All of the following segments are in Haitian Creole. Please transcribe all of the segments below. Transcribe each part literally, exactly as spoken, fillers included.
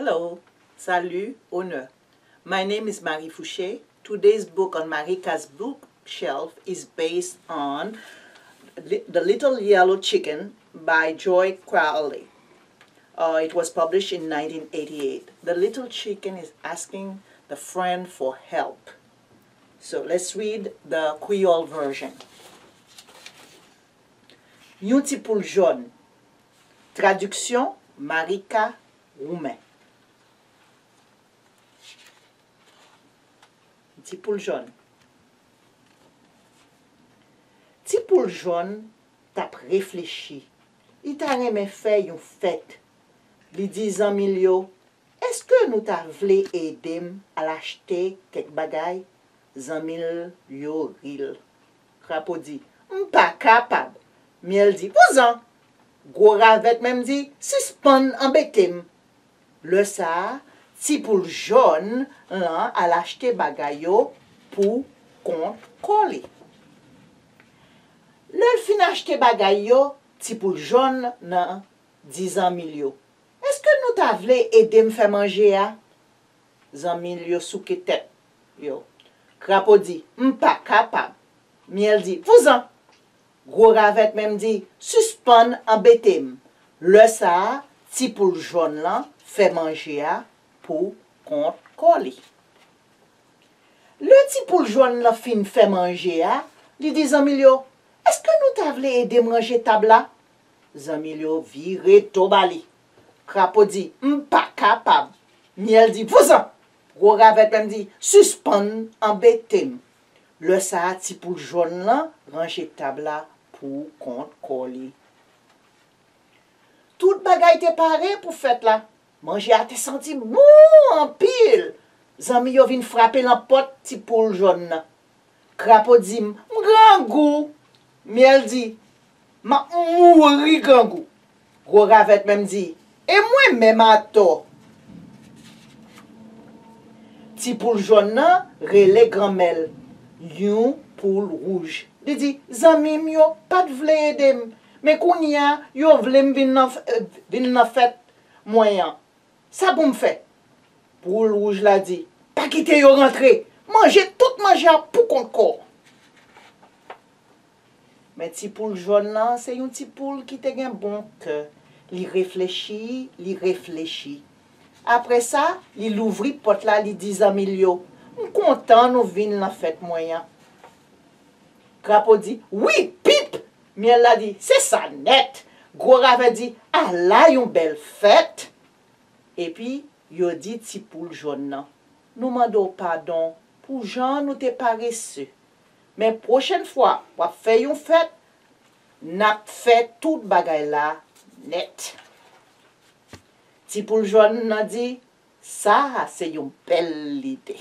Hello, salut, onè. My name is Marie Fouché. Today's book on Marika's bookshelf is based on Li- The Little Yellow Chicken by Joy Crowley. Uh, it was published in nineteen eighty-eight. The little chicken is asking the friend for help. So let's read the Creole version. Yon ti poul jòn. Tradiksyon, Marika Roumen. Ti poul jòn. Ti poul jòn t ap reflechi. Li ta renmen fè yon fèt. Li di zanmi l yo, "Èske nou ta vle ede m al achte kèk bagay?" Zanmi l yo ri l. Krapo di, "M pa kapab." Myèl di, "Vouzan!" Gwo ravèt menm di, "Sispann anbete m." Lè sa a, ti poul jòn lan al achte bagay yo pou kont kò li. Lè l fin achte bagay yo, ti poul jòn nan di zanmi l yo, "Èske nou ta vle ede m fè manje a?" Zanmi l yo souke tèt yo. Krapo di, "M pa kapab." Myèl di, "Vouzan!" Gwo ravèt menm di, "Sispann anbete m." Lè sa a, ti poul jòn lan fè manje a pou kont kò li. Lè ti poul jòn lan fin fè manje a, li di zanmi l yo, "Èske nou ta vle ede m ranje tab la?" Zanmi l yo vire do ba li. Krapo di, "M pa kapab." Myèl di, "Vouzan!" Gwo ravèt menm di, "Sispann anbete m." Lè sa a, ti poul jòn lan ranje tab la pou kont kò li. Tout bagay te pare pou fèt la. Manje a te santi bon anpil. Zanmi yo vin frape nan pòt ti poul jòn nan. Krapo di, "M grangou." Myèl di, "M ap mouri grangou." Gwo ravèt menm di, "E mwen menm atò?" Ti poul jòn nan rele granmè l, yon poul wouj. Li di, "Zanmi m yo pa t vle ede m, men kounye a yo vle m vin nan, vin nan fèt mwen an. Sa pou m fè?" Poul wouj la di, "Pa kite yo rantre. Manje tout manje a pou kont kò w." Men ti poul jòn lan se yon ti poul ki te gen bon kè. Li reflechi, li reflechi. Apre sa, li louvri pòt la, li di zanmi l yo, "M kontan nou vin nan fèt mwen an." Krapo di, "Wi, pip!" Myèl la di, "Se sa nèt!" Gwo ravèt di, "Ala yon bèl fèt!" Epi, yo di ti poul jòn nan, "Nou mande w padon pou jan nou te parese. Men pwochèn fwa w ap fè yon fèt, n ap fè tout bagay la nèt." Ti poul jòn nan di, "Sa a se yon bèl lide."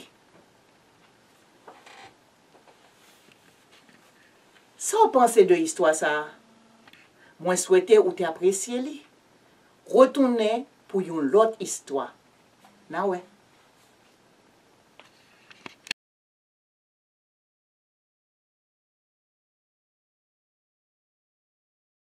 Sa w panse de istwa sa a? Mwen swete ou te apresye li. Retounen pou yon lòt istwa. N a wè.